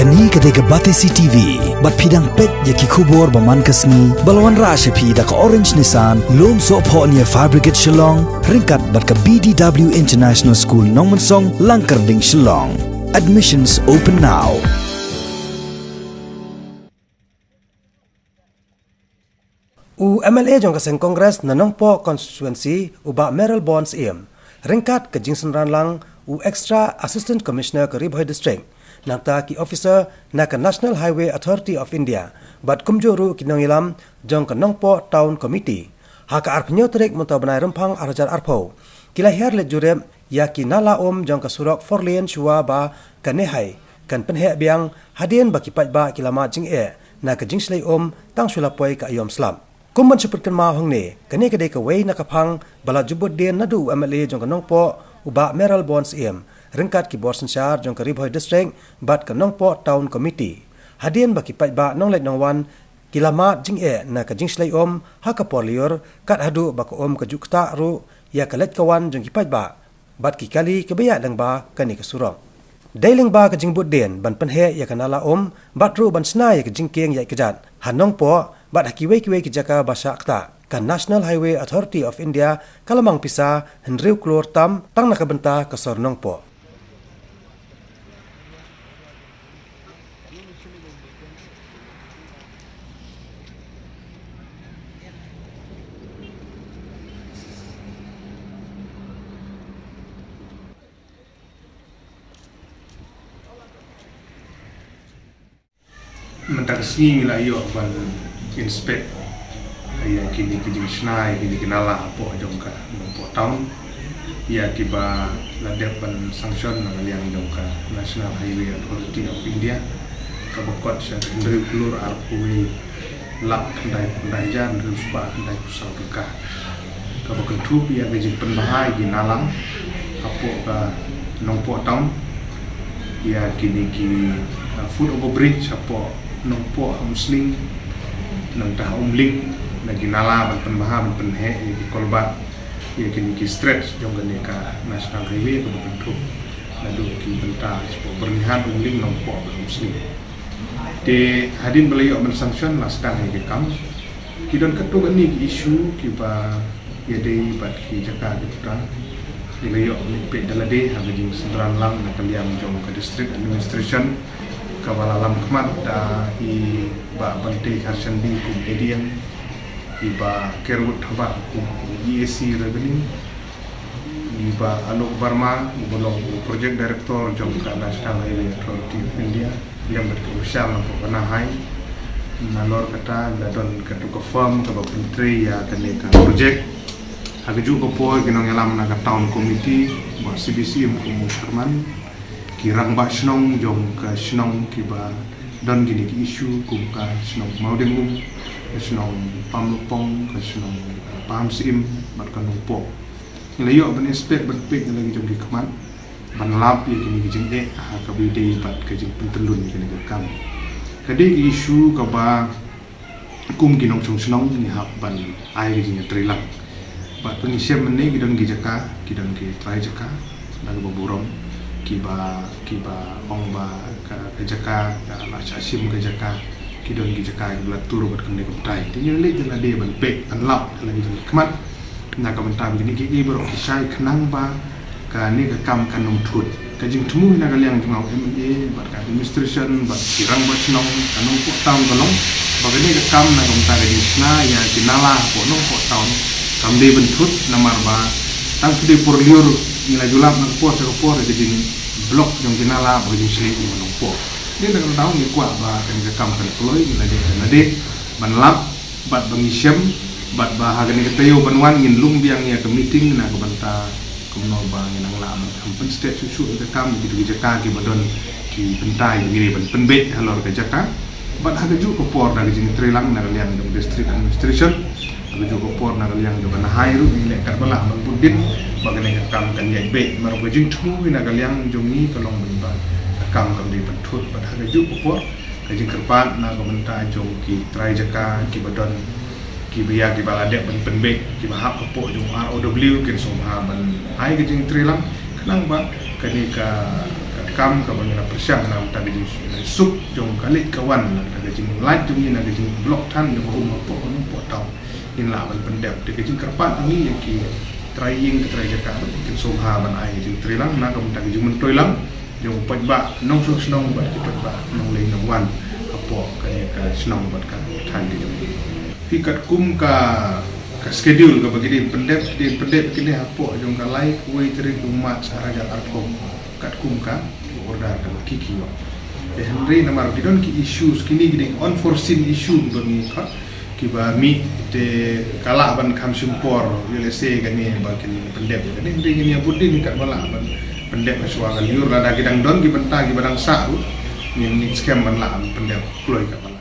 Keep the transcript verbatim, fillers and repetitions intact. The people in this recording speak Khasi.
Kane ka dei ka Batesi T V, bad phi dang peit ïa ki khubor ba man ka sngi, ba la wanrah sha phi da ka Orange Nissan, Lumsohphoh near Fire Brigade Shillong, ryngkat bad ka B D W International School Nongmensong, Langkyrding, Shillong. Admissions open now. U M L A jong ka seng Congress na Nongpoh constituency, u Bah Mayralborn Syiem, ryngkat ka jingsynran lang u Extra Assistant Commissioner ka Ri Bhoi District, nangta ki officer na ka National Highway Authority of India, bad kumjuh ruh ki nongïalam jong ka Nongpoh Town Committee, ha ka arphew tarik mynta u bnai Rymphang arhajar arphew, ki la hiar leit jurip ïa ki nala um jong ka surok four lane shuwa ba kane hai kan pynheh biang, hadien ba ki paidbah ki la mad jingeh na ka jingshlei um tang shu la poi ka aïom slap. Kum ban shu pynkynmaw hangne, kane ka dei kawei na ka phang ba la ju bud dien naduh u M L A jong ka Nongpoh, u Bah Mayralborn Syiem, ryngkat ki bor synshar jong ka Ri Bhoi District bad ka Nongpoh Town Committee, hadien ba ki paidbah nongleit nongwan ki la mad jingeh na ka jingshlei um ha ka por lyiur, kat haduh ba ka um ka ju ktah ruh ïa ka leit ka wan jong ki paidbah bad ki kali kiba ïaid lyngba kane ka surok. Dei lyngba ka jingbud dien ban pynheh ïa ka nala um, bad ruh ban shna ïa ka jingkieng ïaid kjat ha Nongpoh bad ha kiwei kiwei ki jaka ba shah ktah, ka National Highway Authority of India ka la mang pisa hynriew klur tam tang na ka bynta ka sor Nongpoh. Mynta ka sngi ngi la ïoh ban inspect ïa kine ki jingshna ïa kine ki nala hapoh jong ka Nongpoh Town, ïa kiba la dep ban sanction na ka liang jong ka National Highway Authority of India, kaba kot sha hynriew klur arphew wei lak khyndai phew khyndai hajar hynriew spah khyndai phew saw tyngka, kaba kynthup ïa ka jingpynbha ïa ki nala hapoh ka Nongpoh Town, ïa kine ki, uh, foot over bridge hapoh Nongpoh ha Umsning, nangta ha Umling, na ki nala ban pynbha ban pynheh ïa ki kulbad, ïa kine ki stretch jong kane ka National Highway kaba kynthup naduh ki bynta shapoh Byrnihat, Umling, Nongpoh bad Umsning. Te hadien ba la ïoh ban sanction la sdang ïa ka kam. Ki don katto katne ki issue kiba ïadei bad ki jaka ki puta. Ngi la ïoh ban peit da lade ha ka jingsynran lang na ka liang jong ka district administration, kaba la lam khmat da i Bah Bantei Kharshandi kum A D M, i Bah Kerwood Thabah kum E A C Revenue, i Bah Alok Verma, uba long u Project Director jong ka National Highway Authority of India, lem bad ki official na ka NHAI. Nalor kata la don katto ka firm kaba pyntrei ïa kane ka project. Ha kajuh ka por ki nongïalam na ka Town Committee, Bah C B C M kum u chairman, ki rangbah shnong jong ka shnong kiba don kine ki issue kum ka shnong Mawdengum, ka shnong Pamlopong, ka shnong Pahamsyiem bad ka Nongpoh. Ngi la ïoh ban inspect ban peit na la ki jong ki khmat ban lap ïa kine ki jingeh ha kaba ïadei bad ka jingpyntyllun ïa kane ka kam. Ka dei ka issue kaba kum ki nongshong shnong ngi hap ban ai ka jingïatreilang. Bad pynïashem mynne ki don ki jaka, ki don ki trai jaka na kaba burom, kiba, kiba ong ba ka, ka jaka ka la shah shim ka jaka, ki don ki jaka kiba la tur bad kam dei kam tai. Te ngi leit da lade ban peit ban lap da la ki jong ki khmat. Na ka bynta ba kine kiei kiei baroh ki shai khnang ba kane ka kam kan ym thut. Ka jingthmu hi na ka liang jong nga u M L A bad ka administration bad ki rangbah shnong ka Nongpoh Town ka long ba kane ka kam na ka bynta ka jingshna ïa ki nala hapoh Nongpoh Town kam dei ban thut, namar ba tang shu dei por lyiur ngi la ju lap na ka por sha ka por ïa ka jingblock jong ki nala bad ka jingshlei um ha Nongpoh. Dei na ka daw ngi kwah ba kane ka kam kan kloi, ngi la dei, la dei ban lap bad ba ngi shem, bad ba ha kane ka taïew ban wan ngin lum biang ïa ka meeting na ka bynta kumno ba ngin nang lah ban kham pynstet shuh shuh ïa ka kam ïa kito ki jaka kiba don ki bynta ba ngi dei ban pynbeit halor ka jaka. Bad ha kajuh ka por na ka jingtreilang na ka liang jong district administration, ha kajuh ka por na ka liang jong ka NHAI ruh ngi leh katba lah ban bud dien ba kane ka kam kan ïaid beit. Namar ka jingthmu hi na ka liang jong ngi ka long ban ba ka kam kam dei ban thut. Bad ha kajuh ka por ka jingkyrpad na ka bynta jong ki trai jaka kiba don, kiba ïa kiba la dep ban pynbeit, kiba hap hapoh jong R O W, kin sngewbha ban ai ka jingtreilang khnang ba kane ka, ka, kam kaba ngi la pyrshang na ka bynta ka jingsuk jong ka leit ka wan, na ka jinglait jong ngi, na ka jinglok than jong ka um hapoh, hapoh town. Ngin lah ban pyndep. Te ka jingkyrpad jong ngi ïa ki trai ïing ki trai jaka ruh kin sngewbha ban ai ka jingtreilang na ka bynta ka jingmyntoi lang jong u paidbah nongshong shnong bad ki paidbah nongleit nongwan hapoh kane ka shnong bad ka thaiñ ka jong ngi. Phi katkum ka, ka schedule kaba ki dei pyndep, ki dei pyndep kine hapoh jong ka lai kawei tarik u March ar hajar arphew. Katkum ka order kaba ki ki wan. Te hynrei namar ki don ki issues, kine ki dei unforeseen issue kiba ngi khot, kiba mih, te ka lah ban kham shim por, let's say kane ba kin pyndep kane, hynrei ngin ïa bud dien katba lah ban pyndep shuwa ka lyiur, lada ki dang don ki bynta kiba dang sah ruh, ngin, ngin skhem ban lah ban pyndep kloi katba